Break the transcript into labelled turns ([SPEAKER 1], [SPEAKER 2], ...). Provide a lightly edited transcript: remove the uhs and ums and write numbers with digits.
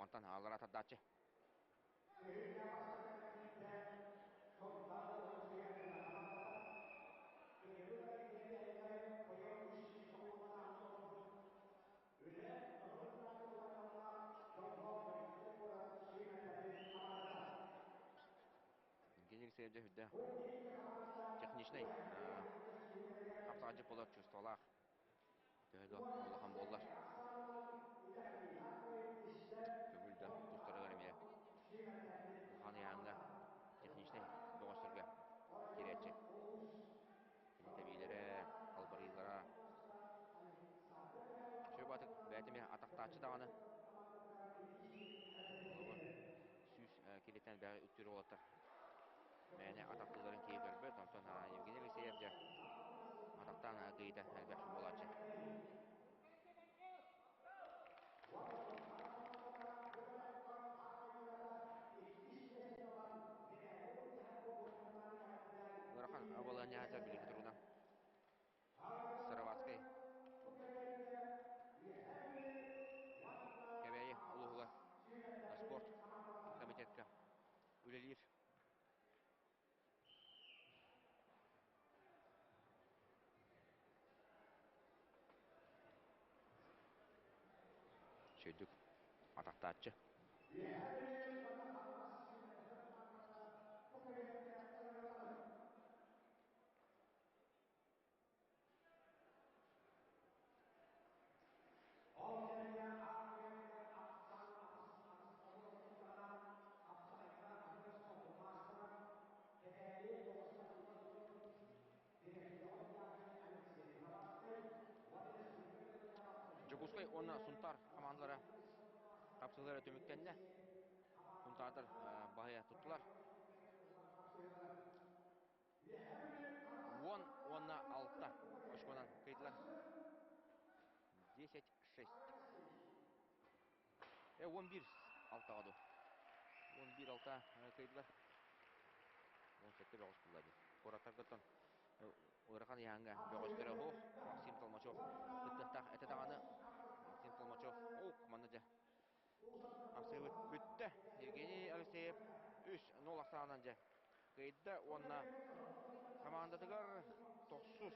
[SPEAKER 1] Мантан аалара тардааччы. Евгений Алексеевич үрдэ техничный хапсаҕайдьыт буолар чувстволаах төһө да улахан буоллар көҥүл да тустарыгар эмиэ улахан ыйааһыҥҥа техничнэй бөҕөстөргө киирээччи. Кини тэбиилэрэ, халбарыылара Сүбатык бэйэтэ эмиэ атахтааччы даҕаны. Холобур, сүүс килиттэн бэҕэ үттүүр уолаттар мээнэ атахтыылларын киһи көрбөт, онтон Евгений Алексеев дьэ атахтаан кыйыта элбэх буолааччы. Ыарахан абылаанньаһата билиҥҥи туругунан Сыроватскай Кэбээйи улууһугар спорт комитетка үлэлиир. Сүйдүк атахтааччы. Дьокуускай уонна Сунтаар хамаандалара хапсыһыылара түмүктэннэ. Сунтаардар баһыйа туттулар. 10 уонна 6 очконан кыйдылар. 10-6. 11 алтаҕа ду. 11 алта кыйдылар. 17 бөҕөс булла дии. Куораттаргыттан ыарахан ыйааҥҥа бөҕөстөрө оһох Максим Толмачев кыттыахтаах этэ даҕаны. Максим Толмачев ок манна дьэ Хамсыыбыт бүттэ. Евгений Алексеев 3-0 ахсаанан дьэ кыайда уонна хамаандатыгар тохсус.